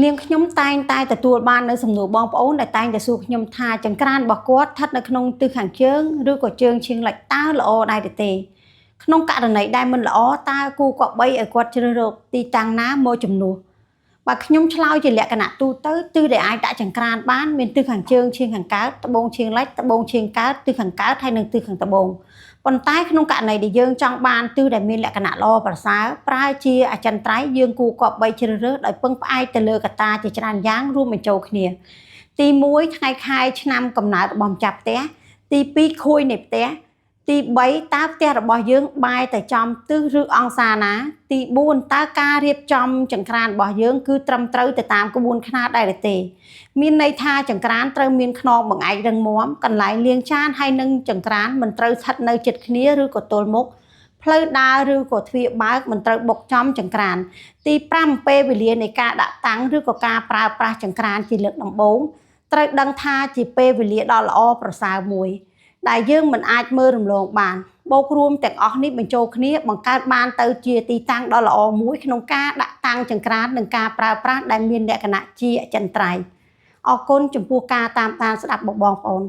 នាងខ្ញុំតែងតែទទួលបាននៅសំណួរបងប្អូនដែលតែងតែសួរខ្ញុំថាចង្ក្រានរបស់គាត់ស្ថិតនៅក្នុងទិសខាងជើងឬក៏ជើងឈៀងលិចតើល្អដែរឬទេក្នុងករណីដែលមិនល្អតើគូគប្បីឲ្យគាត់ជ្រើសរើសទីតាំងណាមកជំនួសបើខ្ញុំឆ្លើយជាលក្ខណៈទូទៅទិសដែលអាចដាក់ចង្ក្រានបានមានទិសខាងជើងឈៀងខាងកើតត្បូងឈៀងលិចត្បូងឈៀងកើតទិសខាងកើតហើយនិងទិសខាងត្បូងប៉ុន្តែក្នុងករណីដែលយើងចង់បានទិសដែលមានលក្ខណៈល្អប្រសើរប្រើជាអចិន្ត្រៃយ៍យើងគួរគប្បីជ្រើសរើសដោយពឹងផ្អែកទៅលើកត្តាជាច្រើនយ៉ាងរួមបញ្ចូលគ្នាទី1ថ្ងៃខែឆ្នាំកំណើតរបស់ម្ចាស់ផ្ទះទី2ខួយនៃផ្ទះទី3តើផ្ទះរបស់យើងបែរទៅចំទិសឬអង្សាណា ទី4តើការរៀបចំចង្ក្រានរបស់យើងគឺត្រឹមត្រូវទៅតាមក្បួនខ្នាតដែរឬទេ មានន័យថាចង្ក្រានត្រូវមានខ្នងបង្អែករឹងមាំកន្លែងលាងចានហើយនិងចង្ក្រានមិនត្រូវស្ថិតនៅជិតគ្នាឬក៏ទល់មុខផ្លូវដើរឬក៏ទ្វារបើកមិនត្រូវបុកចំចង្ក្រាន ទី5ពេលវេលានៃការដាក់តាំងឬក៏ការប្រើប្រាស់ចង្ក្រានជាលើកដំបូងត្រូវដឹងថាជាពេលវេលាដ៏ល្អប្រសើរមួយ ដែលយើងមិនអាចមើលរំលងបានបូករួមទាំងអស់នេះបញ្ចូលគ្នាបង្កើតបានទៅជាទីតាំងដ៏ល្អមួយក្នុងការដាក់តាំងចង្ក្រាននិងការប្រើប្រាស់ដែលមានលក្ខណៈជាអចិន្ត្រៃយ៍អរគុណចំពោះការតាមដានស្ដាប់បងប្អូន។